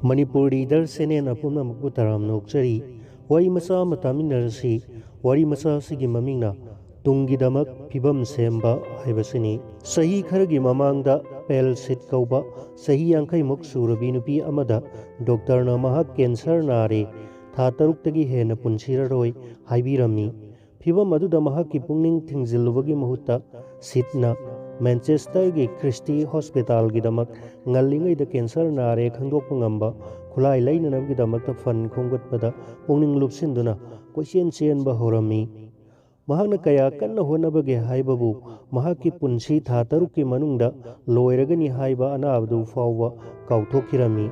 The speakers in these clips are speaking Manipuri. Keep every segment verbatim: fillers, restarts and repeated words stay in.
ꯃꯅꯤꯄꯨꯔ ꯔꯤꯗꯔ ꯆꯦꯅꯦꯜ ꯄꯨꯝꯅꯃꯛꯄꯨ ꯇꯔꯥꯝꯅ ꯑꯣꯛꯆꯔꯤ꯫ ꯋꯥꯔꯤ ꯃꯆꯥ ꯑꯃ ꯇꯥꯃꯤꯟꯅꯔꯁꯤ꯫ ꯋꯥꯔꯤ ꯃꯆꯥ ꯑꯁꯤꯒꯤ ꯃꯃꯤꯡꯅ ꯇꯨꯡꯒꯤꯗꯃꯛ ꯐꯤꯕꯝ ꯁꯦꯝꯕ ꯍꯥꯏꯕꯁꯤꯅꯤ꯫ ꯆꯍꯤ ꯈꯔꯒꯤ ꯃꯃꯥꯡꯗ ꯄꯦꯜ ꯁꯤꯠ ꯀꯧꯕ ꯆꯍꯤ ꯌꯥꯡꯈꯩꯃꯨꯛ ꯁꯨꯔꯕꯤ ꯅꯨꯄꯤ ꯑꯃꯗ ꯗꯣꯛꯇꯔꯅ ꯃꯍꯥꯛ ꯀꯦꯟꯁꯔ ꯅꯥꯔꯦ, ꯊꯥ ꯇꯔꯨꯛꯇꯒꯤ ꯍꯦꯟꯅ ꯄꯨꯟꯁꯤꯔꯔꯣꯏ ꯍꯥꯏꯕꯤꯔꯝꯃꯤ꯫ ꯐꯤꯕꯝ ꯑꯗꯨꯗ ꯃꯍꯥꯛꯀꯤ ꯄꯨꯛꯅꯤꯡ ꯊꯤꯡꯖꯤꯜꯂꯨꯕꯒꯤ ꯃꯍꯨꯠꯇ ꯁꯤꯠꯅ ꯃꯦꯟꯆꯦꯁꯇꯔꯒꯤ ꯈ꯭ꯔꯤꯁꯇꯤ ꯍꯣꯁꯄꯤꯇꯥꯜꯒꯤꯗꯃꯛ ꯉꯜꯂꯤꯉꯩꯗ ꯀꯦꯟꯁꯔ ꯅꯥꯔꯦ ꯈꯪꯗꯣꯛꯄ ꯉꯝꯕ ꯈꯨꯠꯂꯥꯏ ꯂꯩꯅꯅꯕꯒꯤꯗꯃꯛꯇ ꯐꯟ ꯈꯣꯝꯒꯠꯄꯗ ꯄꯨꯛꯅꯤꯡ ꯂꯨꯞꯁꯤꯟꯗꯨꯅ ꯀꯣꯏꯆꯦꯟ ꯆꯦꯟꯕ ꯍꯧꯔꯝꯃꯤ꯫ ꯃꯍꯥꯛꯅ ꯀꯌꯥ ꯀꯟꯅ ꯍꯣꯠꯅꯕꯒꯦ ꯍꯥꯏꯕꯕꯨ ꯃꯍꯥꯛꯀꯤ ꯄꯨꯟꯁꯤ ꯊꯥ ꯇꯔꯨꯛꯀꯤ ꯃꯅꯨꯡꯗ ꯂꯣꯏꯔꯒꯅꯤ ꯍꯥꯏꯕ ꯑꯅꯥꯕꯗꯨ ꯐꯥꯎꯕ ꯀꯥꯎꯊꯣꯛꯈꯤꯔꯝꯃꯤ꯫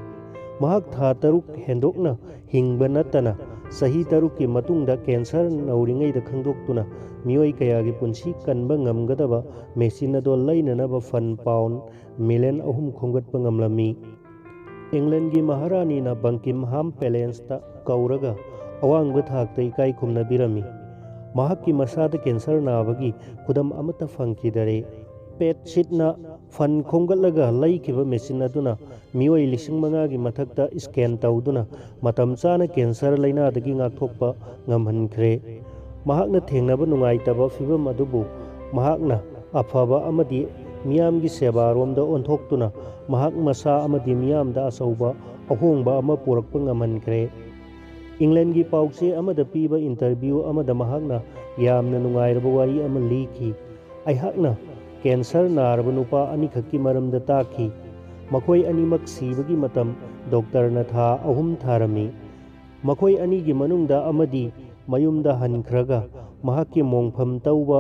ꯃꯍꯥꯛ ꯊꯥ ꯇꯔꯨꯛ ꯍꯦꯟꯗꯣꯛꯅ ꯍꯤꯡꯕ ꯅꯠꯇꯅ ꯆꯍꯤ ꯇꯔꯨꯛꯀꯤ ꯃꯇꯨꯡꯗ ꯀꯦꯟꯁꯔ ꯅꯧꯔꯤꯉꯩꯗ ꯈꯪꯗꯣꯛꯇꯨꯅ ꯃꯤꯑꯣꯏ ꯀꯌꯥꯒꯤ ꯄꯨꯟꯁꯤ ꯀꯟꯕ ꯉꯝꯒꯗꯕ ꯃꯦꯆꯤꯟ ꯑꯗꯣ ꯂꯩꯅꯅꯕ ꯐꯟ ꯄꯥꯎꯟ ꯃꯤꯂꯤꯌꯟ ꯑꯍꯨꯝ ꯈꯣꯝꯒꯠꯄ ꯉꯝꯂꯝꯃꯤ꯫ ꯏꯪꯂꯦꯟꯒꯤ ꯃꯍꯥꯔꯥꯅꯤꯅ ꯕꯪꯀꯤꯝꯍꯥꯝ ꯄꯦꯂꯦꯟꯁꯇ ꯀꯧꯔꯒ ꯑꯋꯥꯡꯕ ꯊꯥꯛꯇ ꯏꯀꯥꯏ ꯈꯨꯝꯅꯕꯤꯔꯝꯃꯤ꯫ ꯃꯍꯥꯛꯀꯤ ꯃꯁꯥꯗ ꯀꯦꯟꯁꯔ ꯅꯥꯕꯒꯤ ꯈꯨꯗꯝ ꯑꯃꯠꯇ ꯐꯪꯈꯤꯗꯔꯦ꯫ ꯄꯦꯠ ꯁꯤꯠꯅ ꯐꯟ ꯈꯣꯝꯒꯠꯂꯒ ꯂꯩꯈꯤꯕ ꯃꯦꯆꯤꯟ ꯑꯗꯨꯅ ꯃꯤꯑꯣꯏ ꯂꯤꯁꯤꯡ ꯃꯉꯥꯒꯤ ꯃꯊꯛꯇ ꯁ꯭ꯀꯦꯟ ꯇꯧꯗꯨꯅ ꯃꯇꯝ ꯆꯥꯅ ꯀꯦꯟꯁꯔ ꯂꯩꯅꯥꯗꯒꯤ ꯉꯥꯛꯊꯣꯛꯄ ꯉꯝꯍꯟꯈ꯭ꯔꯦ꯫ ꯃꯍꯥꯛꯅ ꯊꯦꯡꯅꯕ ꯅꯨꯡꯉꯥꯏꯇꯕ ꯐꯤꯚꯝ ꯑꯗꯨꯕꯨ ꯃꯍꯥꯛꯅ ꯑꯐꯕ ꯑꯃꯗꯤ ꯃꯤꯌꯥꯝꯒꯤ ꯁꯦꯕꯥꯔꯣꯝꯗ ꯑꯣꯟꯊꯣꯛꯇꯨꯅ ꯃꯍꯥꯛ ꯃꯁꯥ ꯑꯃꯗꯤ ꯃꯤꯌꯥꯝꯗ ꯑꯆꯧꯕ ꯑꯍꯣꯡꯕ ꯑꯃ ꯄꯨꯔꯛꯄ ꯉꯝꯍꯟꯈ꯭ꯔꯦ꯫ ꯏꯪꯂꯦꯟꯒꯤ ꯄꯥꯎꯆꯦ ꯑꯃꯗ ꯄꯤꯕ ꯏꯟꯇꯔꯚ꯭ꯌꯨ ꯑꯃꯗ ꯃꯍꯥꯛꯅ ꯌꯥꯝꯅ ꯅꯨꯡꯉꯥꯏꯔꯕ ꯋꯥꯔꯤ ꯑꯃ ꯂꯤꯈꯤ꯫ "ꯑꯩꯍꯥꯛꯅ ꯀꯦꯟꯁꯔ ꯅꯥꯔꯕ ꯅꯨꯄꯥ ꯑꯅꯤꯈꯛꯀꯤ ꯃꯔꯝꯗ ꯇꯥꯈꯤ꯫ ꯃꯈꯣꯏ ꯑꯅꯤꯃꯛ ꯁꯤꯕꯒꯤ ꯃꯇꯝ ꯗꯣꯛꯇꯔꯅ ꯊꯥ ꯑꯍꯨꯝ ꯊꯥꯔꯝꯃꯤ꯫ ꯃꯈꯣꯏ ꯑꯅꯤꯒꯤ ꯃꯅꯨꯡꯗ ꯑꯃꯗꯤ ꯃꯌꯨꯝꯗ ꯍꯟꯈ꯭ꯔꯒ ꯃꯍꯥꯛꯀꯤ ꯃꯣꯡꯐꯝ ꯇꯧꯕ,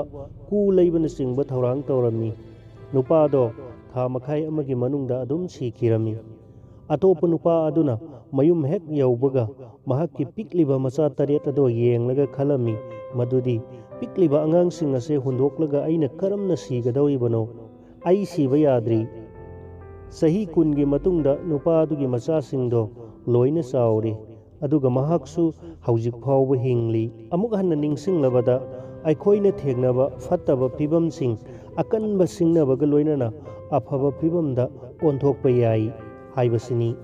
ꯀꯨ ꯂꯩꯕꯅꯆꯤꯡꯕ ꯊꯧꯔꯥꯡ ꯇꯧꯔꯝꯃꯤ꯫ ꯅꯨꯄꯥꯗꯣ ꯊꯥ ꯃꯈꯥꯏ ꯑꯃꯒꯤ ꯃꯅꯨꯡꯗ ꯑꯗꯨꯝ ꯁꯤꯈꯤꯔꯝꯃꯤ꯫ ꯑꯇꯣꯞꯄ ꯅꯨꯄꯥ ꯑꯗꯨꯅ ꯃꯌꯨꯝ ꯍꯦꯛ ꯌꯧꯕꯒ ꯃꯍꯥꯛꯀꯤ ꯄꯤꯛꯂꯤꯕ ꯃꯆꯥ ꯇꯔꯦꯠ ꯑꯗꯣ ꯌꯦꯡꯂꯒ ꯈꯜꯂꯝꯃꯤ ꯃꯗꯨꯗꯤ, 'ꯄꯤꯛꯂꯤꯕ ꯑꯉꯥꯡꯁꯤꯡ ꯑꯁꯦ ꯍꯨꯟꯗꯣꯛꯂꯒ ꯑꯩꯅ ꯀꯔꯝꯅ ꯁꯤꯒꯗꯧꯔꯤꯕꯅꯣ? ꯑꯩ ꯁꯤꯕ ꯌꯥꯗ꯭ꯔꯤ!' ꯆꯍꯤ ꯀꯨꯟꯒꯤ ꯃꯇꯨꯡꯗ ꯅꯨꯄꯥ ꯑꯗꯨꯒꯤ ꯃꯆꯥꯁꯤꯡꯗꯣ ꯂꯣꯏꯅ ꯆꯥꯎꯔꯦ, ꯑꯗꯨꯒ ꯃꯍꯥꯛꯁꯨ ꯍꯧꯖꯤꯛ ꯐꯥꯎꯕ ꯍꯤꯡꯂꯤ꯫ ꯑꯃꯨꯛ ꯍꯟꯅ ꯅꯤꯡꯁꯤꯡꯂꯕꯗ, ꯑꯩꯈꯣꯏꯅ ꯊꯦꯡꯅꯕ ꯐꯠꯇꯕ ꯐꯤꯚꯝꯁꯤꯡ ꯑꯀꯟꯕ ꯁꯤꯡꯅꯕꯒ ꯂꯣꯏꯅꯅ ꯑꯐꯕ ꯐꯤꯚꯝꯗ ꯑꯣꯟꯊꯣꯛꯄ ꯌꯥꯏ ꯍꯥꯏꯕꯁꯤꯅꯤ꯫